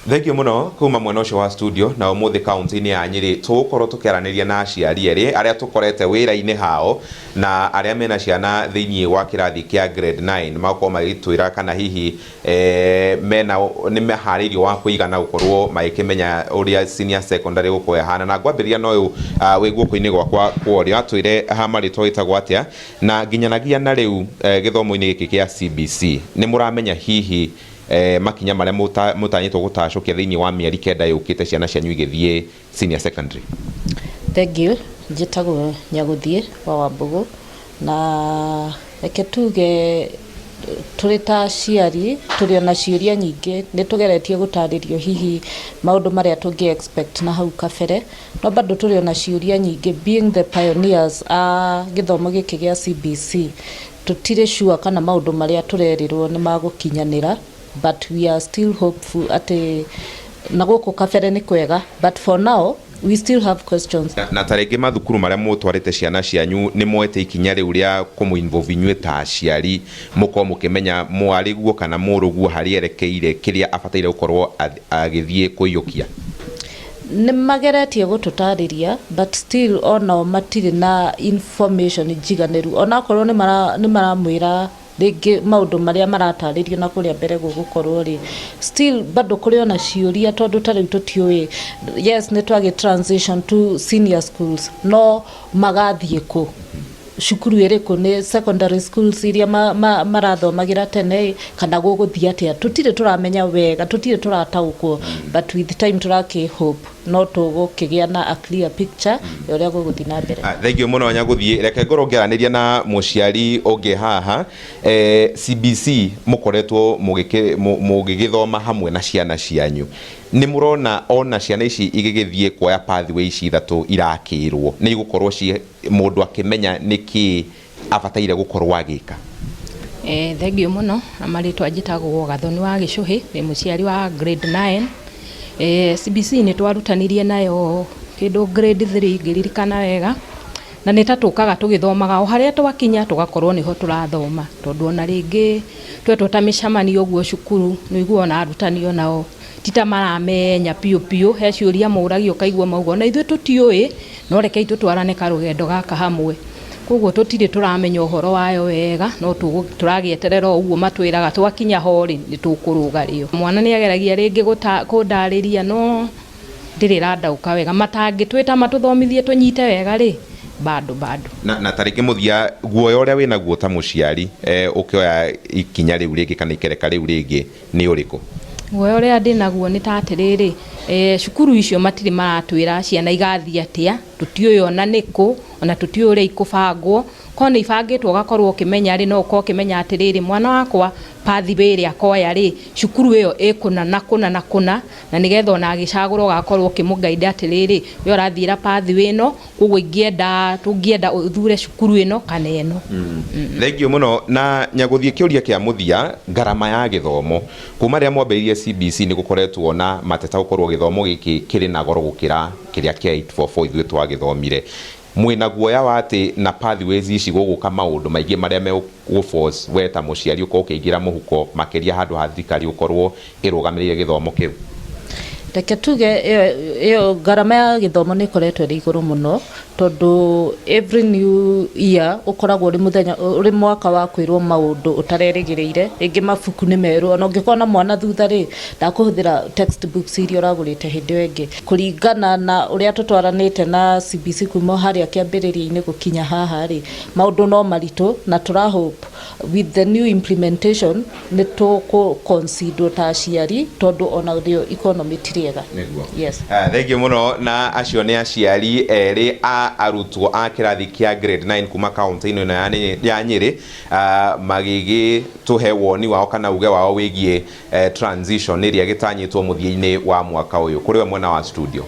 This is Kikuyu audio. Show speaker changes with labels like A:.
A: Thengiũ mũno kuma mwena ũcio wa studio. Na ũmũthĩ kaunti-inĩ ya Nyĩrĩ tũgũkorwo tũkĩaranĩria na aciari erĩ arĩa tũkorete wĩra-inĩ hao na arĩa mena ciana thĩinĩ wa kĩrathi kĩa grade 9, magakorwo magĩtwĩra kana hihi mena nĩ meharĩirio wa kũigana gũkorwo magĩkĩmenya ũrĩa senior secondary gũkorwo ĩhana. Na ngwambĩrĩria na ũyũ wĩ guoko-inĩ gwakwa kwa ũrĩo, atwĩre ha marĩtwa wĩtagwo atĩa, na nginyanagia na rĩu gĩthomo-inĩ gĩkĩ kĩa CBC nĩ mũramenya hihi makinya marĩa mũtanyĩtwo gũtacũkia thĩinĩ wa mĩeri 9 yũkĩte ciana cianyu igĩthiĩ senior secondary?
B: Thengiũ, njĩtagwo Nyagũthiĩ wa Wambũgũ, na reke tuge tũrĩ ta aciari tũrĩ ona ciũria nyingĩ. Nĩ tũgeretie gũtarĩrio hihi maũndũ marĩa tũngĩ expect na hau kabere, no bado tũrĩ ona ciũria nyingĩ. Being the pioneers a gĩthomo gĩkĩ gĩa CBC, tũtirĩ sure kana maũndũ marĩa tũrerirwo nĩ magũkinyanĩra, but we are still hopeful atĩ na gũkũ kabere nĩ kwega, but for now we still have questions.
A: Na ta rĩngĩ mathukuru marĩa mũtwarĩte ciana cianyu nĩ moete ikinya rĩu rĩa kũmũ involve inyuĩ ta aciari, mũkorwo mũkĩmenya mwarĩguo kana mũrũguo harĩa erekeire, kĩrĩa abataire gũkorwo agĩthiĩ kũiyũkia?
B: Nĩ mageretie gũtũtarĩria, but still onao matirĩ na information njiganĩru, onakorwo nĩ maramwĩra rĩngĩ maũndũ marĩa maratarĩrio na kũrĩa mbere gũgũkorwo rĩ, still bado kũrĩ ona ciũria, tondũ ta rĩu tũtiũĩ, yes, nĩ twagĩ transition to senior schools, no magathiĩ kũ, cukuru ĩrĩkũ? Nĩ secondary schools iria marathomagĩra tene kana gũgũthiĩ atĩa? Tũtirĩ tũramenya wega, tũtirĩ tũrataũkwo, but with time tũrakĩ hope no tũgũkĩgĩa na a clear picture ya ũrĩa gũgũthiĩ na mbere.
A: Ah, thengiũ mũno Nyagũthiĩ. Reke ngorwo ngĩaranĩria na mũciari ũngĩ haha. CBC mũkoretwo mũgĩgĩthoma hamwe na ciana cianyu, nĩ mũrona ona ciana ici igĩgĩthiĩ kuoya pathway ici ithatũ irakĩrwo nĩ igũkorwo ci mũndũ akĩmenya nĩkĩ abataire gũkorwo agĩka?
C: Thengiũ mũno. Na marĩtwa njĩtagwo Gathoni wa Gĩcũhĩ, ndĩ mũciari wa grade 9. CBC nĩ twarutanirie nayo kĩndũ grade 3 ngĩririkana wega, na nĩ ta tũkaga tũgĩthomaga o harĩa twakinya, tũgakorwo nĩho tũrathoma, tondũ ona rĩngĩ twetwo ta mĩcemanio ũguo cukuru, nĩ ũiguaga ona arutani onao ti ta maramenya biũ biũ. He ciũria mũragia ũkaigua mauga ona ithuĩ tũtiũĩ, no rekei tũtwarane karũgendo gaka hamwe. Koguo tũtirĩ tũramenya ũhoro wayo wega, no tũragĩeterera o ũguo matwĩraga twakinya ho rĩ, nĩ tũkũrũga rĩo. Mwana nĩ ageragia rĩngĩ kũndarĩria, no ndĩrĩ ĩrandaũka wega. Matangĩtwĩta matũthomithie tũnyite wega rĩ, bado bado.
A: Na ta rĩngĩ mũthia, guoya ũrĩa wĩnaguo ta mũciari ũkĩoya ikinya rĩu rĩngĩ kana ikereka rĩu rĩngĩ nĩ ũrĩkũ?
C: Guoya ũrĩa ndĩnaguo nĩ ta atĩrĩrĩ, cukuru icio matirĩ maratwĩra ciana igathiĩ atĩa, tũtiũĩ ona nĩkũ, ona tũtiũĩ ũrĩa ikũbangwo. Korwo nĩ ibangĩtwo ũgakorwo ũkĩmenya rĩ, no ũkorwo ũkĩmenya atĩrĩrĩ, mwana wakwa pathway ĩrĩa akoya rĩ, cukuru ĩyo ĩkũna na kũna na kũna, na nĩgetha ona agĩcagũra ũgakorwo ũkĩmũ guide atĩrĩrĩ, we ũrathiĩra pathway ĩno, koguo ingĩenda tũngĩenda ũthure cukuru ĩno kana ĩno.
A: Thengiũ mũno. Na Nyagũthiĩ, kĩũria kĩa mũthia, ngarama ya gĩthomo. Kuma rĩrĩa mwambĩrĩirie CBC nĩ gũkoretwo na mateta gũkorwo gĩthomo gĩkĩ kĩrĩ na goro gũkĩra kĩrĩa kĩa 844 ithuĩ twagĩthomire. Mwĩna guoya wa atĩ na pathways ici gũgũka maũndũ maingĩ marĩa megũ force we ta mũciari ũkorwo ũkĩingĩra mũhuko makĩria, handũ ha thirikari gũkorwo ĩrũgamĩrĩire gĩthomo kĩu?
B: Reke tuge ĩyo ngarama ya gĩthomo nĩ ĩkoretwo ĩrĩ igũrũ mũno, tondũ every new year ũkoragwo ũrĩ mũthenya, ũrĩ mwaka wa kwĩrwo maũndũ ũtarerĩgĩrĩire. Rĩngĩ mabuku nĩ merũ, ona ũngĩkorwo na mwana thutha rĩ, ndakũhũthĩra textbooks iria ũragũrĩte hĩndĩ ĩyo ĩngĩ. Kũringana na ũrĩa tũtwaranĩte na CBC kuma harĩa kĩambĩrĩria-inĩ gũkinya haha rĩ, maũndũ no maritũ, na tũra hope with the new implementation nĩ tũkũ consider ta aciari, tondũ ona rĩo economy ti rĩega.
A: Yes. Thengiũ mũno. Na acio nĩ aciari erĩ a arutwo a kĩrathi kĩa grade 9 kuma kaunti-inĩ ĩno ya Nyĩrĩ, magĩgĩtũhe woni wao kana uge wao wĩgiĩ transition ĩrĩa ĩgĩtanyĩtwo mũthia-inĩ wa mwaka ũyũ. Kũrĩ we mwena wa studio.